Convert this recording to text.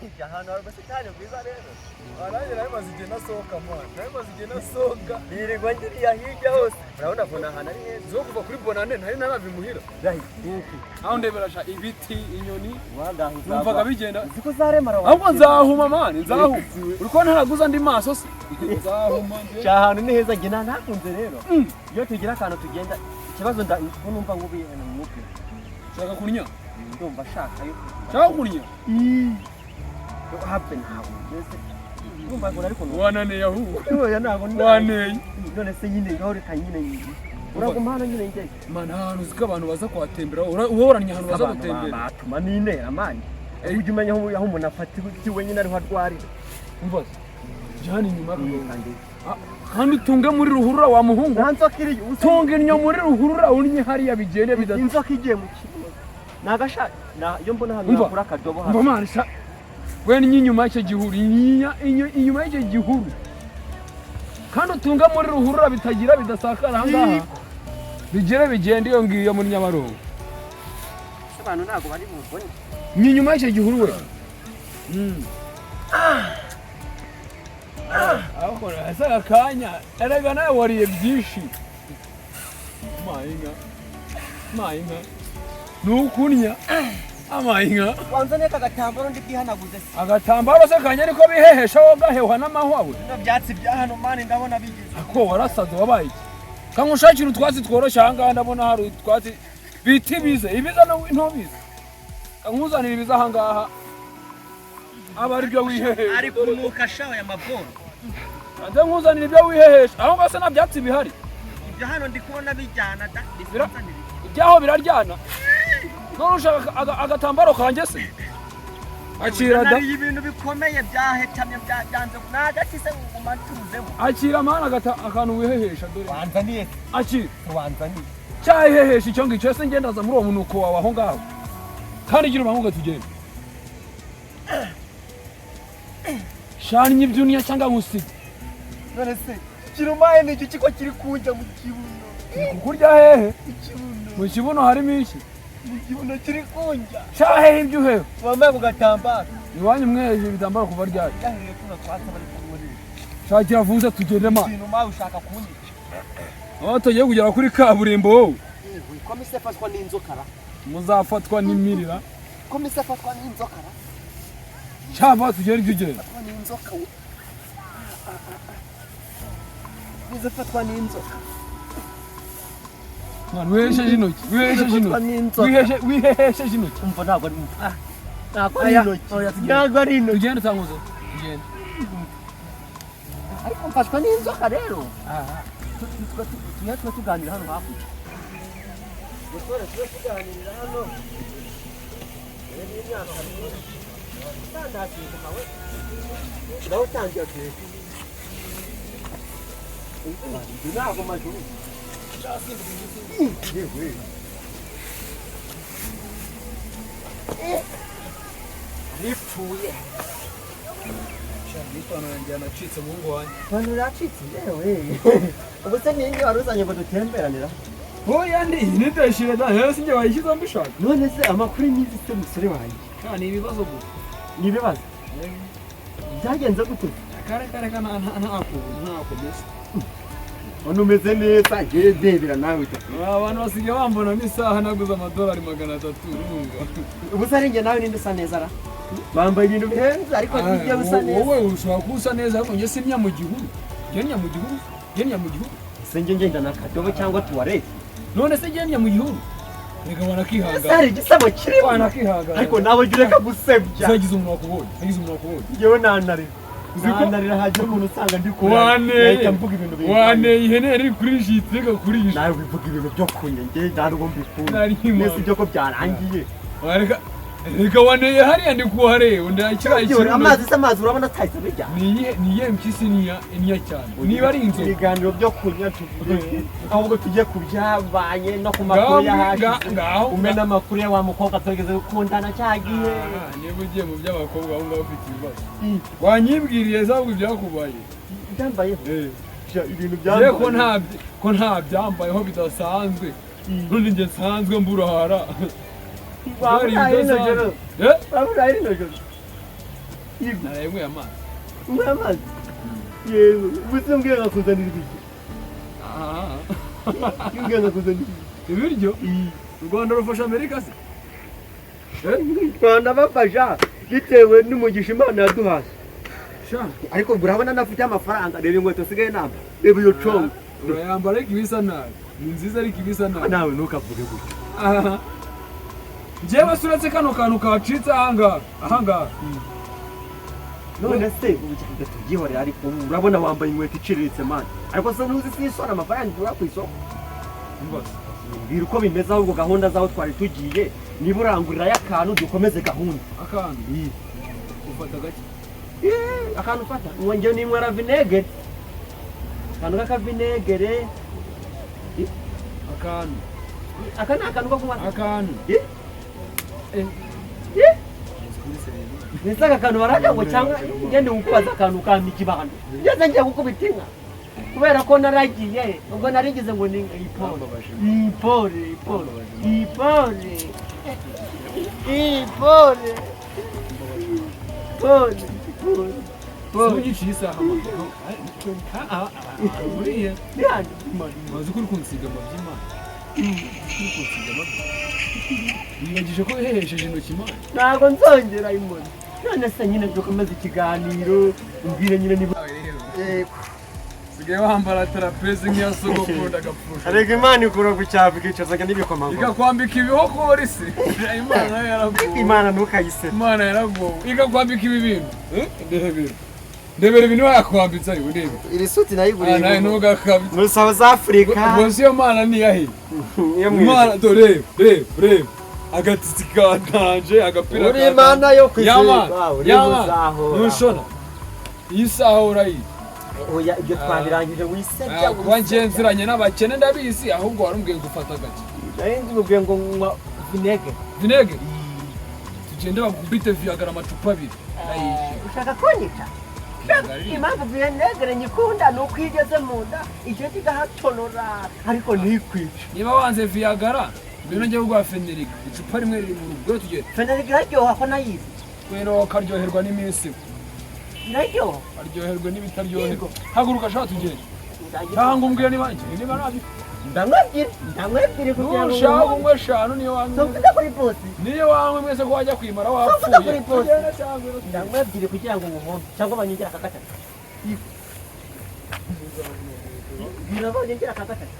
Ahantu hari ubusitani bwiza rero. Nanjye nari maze igihe nasohoka, man, nari maze igihe nasohoka. Nirirwa ngiriya hirya hose, urabona ko ni ahantu ari heza. Zo kuva kuri Bonane ntari narava imuhira. Aho ndebera sha, ibiti, inyoni, numvaga bigenda. Uzi ko zaremara? Ahubwo nzahuma, man, nzahuma. Uri kubona ntaraguza andi maso se? Nzahuma njye. Sha, ahantu ni heza, njye ntakunze rero. Iyo tugira akantu tugenda, ikibazo nda ko numva ngubiye mu mutwe. Ushaka kunya? Ndumva ashaka yo. Ushaka kunya? Habe, ntabwo mbese ndumva ngo ariko Wananeye ahubwo. Oya, ntabwo. Waneye. None se nyine ngaho reka nyine uraguma hano nyine njye. Man, ahantu uzi ko abantu baza kuhatembera, uhoranye ahantu baza Abantu gutembera. Batuma n'intera, man, ujya umenya aho umuntu afatiwe nyine ariho arwarira. Umva se, jyana inyuma y'akaguru. Ah, kandi utunge muri ruhurura, wa muhungu. Nta nzoka iri. Tunga innyo muri ruhurura, unnye hariya bigende bidata. Inzoka igiye mu kibuno ni agasha iyo mbona hano Umva. nakura akadobo Umva hano. Man, sha, we ni inyuma y'icyo gihuru, inyuma y'icyo gihuru, kandi utunge muri ruhurura bitagira bidasakara aha ngaha, bigere bigende iyo ngiyo muri Nyabarongo. Abantu ntabwo bari bubone. Ni inyuma y'icyo gihuru we. Aho ese aka kanya erega nawe wariye byinshi. Mayinka, mayinka, ni ukunnya amayinka. Wanzaniye aka gatambaro ndi bwihanaguze se? Agatambaro se kanya ariko bihehesha wowe gahehwa n'amahwa we. Bino byatsi bya hano, man, ndabona bigize. Ako warasaze, wabaye iki? Kangushakira utwatsi tworoshye aha ngaha, ndabona hari utwatsi bita ibize. Ibiza ntubizi? Kankuzanira ibiza aha ngaha, aba ari byo wihehesha. Ari kunuka shawa ya maboro. Nze nkuzanira ibyo wihehesha aho ngaho se, nta byatsi bihari? Ibyo hano ndi kubona bijyana da. Ibyaho biraryana. None ushaka agatambaro kanjye se? Akira da. Nariye ibintu bikomeye byahetamye, byanze nagati se umatuzemo. Akira, man, akantu wihehesha dore. Wanzaniye. Akira. Wanzaniye. Cyahehesha icyo ngicyo ese, ngenda muri uwo munuko wawe aho ngaho, kandi gira ubanguke tugende. Shannye ibyo uniya cyangwa nkusige. None se kirumaye ni iki ko kiri kunjya mu kibuno? Kukurya hehe? Mu kibuno. Mu kibuno harimo iki? Mu kibuno kiri kunjya. Cyahehe ibyo uhehe. Wambaye ku gatambaro. Iwanyu mweheje ibitambaro kuva ryari? Yahereye tuno twatsi bari kuburira. Shakira vuza tugende, man. Ikintu mawe ushaka kunyica. Aho tugiye kugera kuri kaburimbo wowe. Ko mise fatwa n'inzoka ra? Muzafatwa n'imirira. Ko mise fatwa n'inzoka ra? Cyava tugende ibyo ugenda. Fatwa n'inzoka we. Nize fatwa n'inzoka. Mwana, wihesheje intoki, wihesheje Fatwa intoki. n'inzoka. Wihesheje intoki. Umva, ntabwo ari, ntabwo ari Oya, intoki. oya, tugende. Ntabwo ari intoki. Tugende utanguze, tugende. Ariko mfashwa n'inzoka rero. Tujya tuba tuganira hano hakurya, musore, tube tuganirira hano. Dore n'imyaka myinshi utandasimbuka we, nawe utangiye ati ntabwo majuru yewe ripfuye. Ipantaro yanjye yanacitse, muhungu wanjye. Ipantaro yacitse yewe. Ubu se ninde wari uzanye ngo dutemberanira? Oya, ndi iyi ni deshire da hese, njye wayishyizeho mbishaka. None se amakuru y'iminsi se, musore wanjye? Sha, ni ibibazo gusa. Ni ibibazo? Byagenze gute? Kare kare ka, ntako mbese. Ubona umeze neza, ngewe ndebera nawe ujya. Abantu basigaye bambonamo isaha naguze amadolari 300, urumva? Ubu se ari njye nawe, ninde usa neza ra? Bambaye ibintu bihenze ariko nijye usa neza. Wowe ushobora kuba usa neza, ariko njye simnya mu gihuru, njye njya mu gihuru, njye njya mu gihuru. Se njye ngenda na kadobo cyangwa tuwarete? None se njye njya mu gihuru? Reka. Ese Wanakihangana. hari igisebo kirimo? Wanakihangana. Ariko nawe jya ureka gusebya. Hagize umuntu wakubonye, hagize umuntu wakubonye. Njyewe nanarira. Uzi ko- Nanarira, hagira umuntu usanga ndi kurira. Waneye. Nahita mvuga ibintu bintu. Waneye ihene yari kuri jiti, reka kurisha. Nawe wivuga ibintu byo kunya, njye nta nubwo mbikunda. Nari Mbese impamvu. ibyo ko byarangiye? Reka reka, waneye hariya ndi kuhareba ndakira Byore, amazi se, amazi urabona atahise bijya. Ni iyihe mpyisi niya niya cyane, niba ari inzovu? Ibiganiro byo kunya tuvuge, ahubwo tujye ku byabaye no ku makuru y'ahashize. Ngaho. Umena amakuru ya wa mukobwa tugeze gukundana cya gihe. Ah, niba ugiye mu by'abakobwa aho ngaho ufite ibibazo. Wanyibwiriye zabwo ibyakubaye. Byambayeho? Ibintu Ye ko byambayeho. nta byambayeho bidasanzwe, none njye nsanzwe mburara. Waba uraye rino joro? Eh? Waba uraye rino joro? Naraye nyweye amazi. Unywa amazi? Yewe, ubuse mbwira nkakuzanira ibiryo? Ah. Mbwira nkakuzanira ibiryo. Ibiryo? U Rwanda rufasha Amerika se? Rwanda bafasha bitewe n'umugisha Imana yaduhaye. Sha. Ariko urabona nafite amafaranga. Reba inkweto nsigaye namba, reba iyo congo. Urayambara ariko ibisa nabi. Ni nziza ariko ibisa nabi. Nawe ntukavuge gutyo. Aha. Njyewe se uretse kano kantu kacitse ahangaha ahangaha. None se ubu cyane tubyihorera, ariko ubu urabona wambaye inkweto iciriritse, man. Ariko se ntuzi si isoni amafaranga igura ku isoko? Mbaza. Mbwira uko bimeze ahubwo, gahunda z'aho twari tugiye. Niba urangurirayo akantu, dukomeze gahunda. Akantu ufata gake. Akantu ufata ngo njye ninywera vinegere, akantu k'akavinegere. Akantu. Aka ni akantu ko kunywa. Akantu. Eh? Eh. Eh? Mbese aka kantu barakanywa cyangwa ngende kukubaza akantu kampa ikibando, ngeze ngiye gukubita inka kubera ko naragiye, ubwo narigize ngo ni ipole ipole ipole ipole ipole pole pole pole. Unyiciye isaha man. Buriya Ni hano. Wazi ko uri kunsiga amabyi, Imana, uri kunsiga amabyi, wibagije ko wihehesheje intoki, Imana. Ntabwo nzongera inkoni. None se nyine dukomeze ikiganiro, umbwire nyine niba Sigaye wambara trapeze nk'iya sogokuru, ndagapfusha. Ariko Imana ikura ku cyapa ikicazaga n'ibikomangoma. Ikakwambika ibihokorisi. Imana nayo yaragowe. Imana ntukayisebe. Imana yaragowe, ikakwambika ibi bintu. Eh, ndebera, ndebera ibintu yakwambitse, ariko ndebera. Iri suti nayiguriye Ah, nawe ntugakabye. muri South Africa. Ubwo si yo mana niyahe? Iyo mu Imana dore, reba, reba agatisi katanje, agapira. Uri Imana yo kwizerwa, Yama, uri yama, muzahora. ntushona iyi saha urayizi. Oya, ibyo twabirangije, wisebya. Ah, kuba ngenzeranye n'abakene ndabizi, ahubwo warumbwiye ngo ufata gake. Nari nzimubwiye ngo nywa vinegere. Vinegere, tugende bakubite viagara amacupa abiri, ndayishyura. Ushaka kunyica? Impamvu vinegere nyikunda ni uko iyo igeze mu nda icyo kigahatonora, ariko ntikwice. Niba wanze viagara, ngwino njye kuguha Fenerika, icupa rimwe riri mu rugo, tugende. Fenerika iraryoha ko nayizi. Ngwino, karyoherwa n'iminsi. Iraryoha. Aryoherwa n'ibitaryoherwa. Haguruka shaka tugende, cyangwa umbwire niba njye niba nabi. Ndanywa ebyiri, ndanywa ebyiri kugira ngo Nushaka unywe eshanu, niyo wanywa. Tuvuge kuri bosi. Niyo wanywa mwese ko wajya kwimara Tuvuge wapfuye. kuri bosi. Tugende cyangwa ngwino tugende. Ndanywa ebyiri kugira ngo nkuhombe, cyangwa banyongere aka gatatu. Bwira banyongere aka gatatu.